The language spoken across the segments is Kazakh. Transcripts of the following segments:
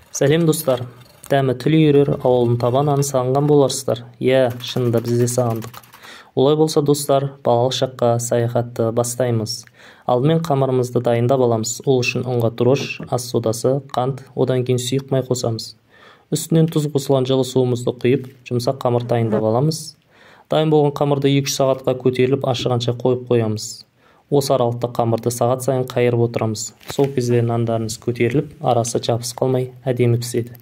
Сәлем достар. Дәмі тіл үйірер ауылдың таба нанын сағынған боларсыздар. Иә, шынында біз де сағындық. Олай болса достар, балалық шаққа саяхатты бастаймыз. Алдымен қамырымызды дайындап аламыз. Ол үшін ұнға дрожж, ас содасы, қант, одан кейін сұйық май қосамыз. Үстінен тұз қосылған жылы суымызды құйып, жұмсақ қамыр дайындап аламыз. Дайын болған қамырды 2-3 сағатқа көтеріліп ашығанша қойып қоямыз. Осы аралықта қамырды сағат сайын қайырып отырамыз. Сол кезде нандарымыз көтеріліп, арасы жабысып қалмай әдемі піседі.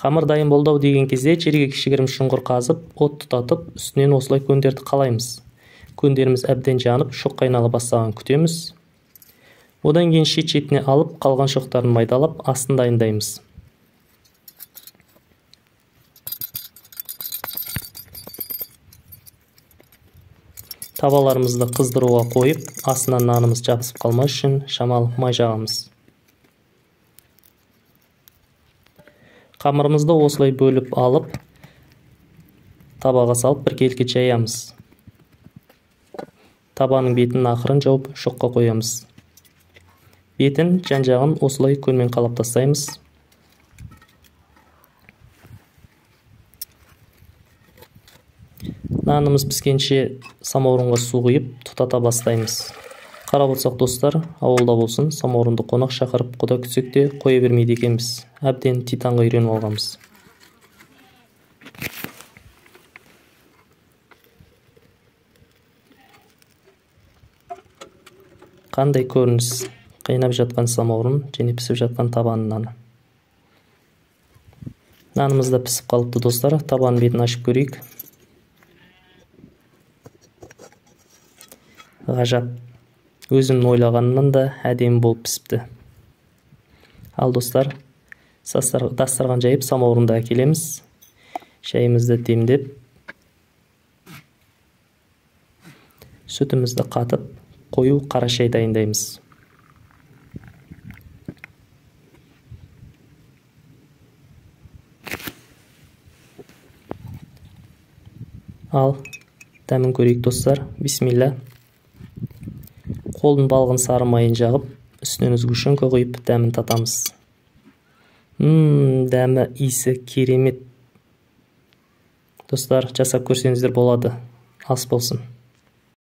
Қамыр дайын болды ау деген кезде жерге кішігірім шұңқыр қазып, от тұтатып, үстінен осылай көндерді қалаймыз. Көндеріміз әбден жанып, шоққа айнала бастағанын күтеміз. Одан кейін шет-шетіне алып, қалған шоқтарын майдалап, астын дайындаймыз. Табаларымызды қыздыруға қойып, астынан нанымыз жабысып қалмас үшін шамалы май жағамыз. Қамырымызды осылай бөліп алып, табаға салып біркелкі жаямыз. Табаның бетін ақырын жауып, шоққа қоямыз. Бетін жан-жағын осылай көнмен қалап тастаймыз. Нанымыз піскенше самаурынға су құйып, тұтата бастаймыз. Қарап отырсақ достар, ауылда болсын, самаурынды қонақ шақырып, құда күтсек те қоя бермейді екенбіз. Әбден титанға үйреніп алғанбыз. Қандай көрініс? Қайнап жатқан самаурын және пісіп жатқан табаның наны. Нанымыз да пісіп қалыпты достар, табаның бетін ашып көрейік. Ғажап, өзімнің ойлағанымнан да әдемі болып пісіпті. Ал достар, дастархан жайып самаурынды әкелеміз. Шайымызды демдеп, сүтімізді қатып, қою қара шай дайындаймыз. Ал, дәмін көрейік достар. Бисмилля. Қолдың балғын сары майын жағып, үстінен сгущенка құйып, дәмін татамыз. Дәмі, иісі керемет. Достар, жасап көрсеңіздер болады. Ас болсын.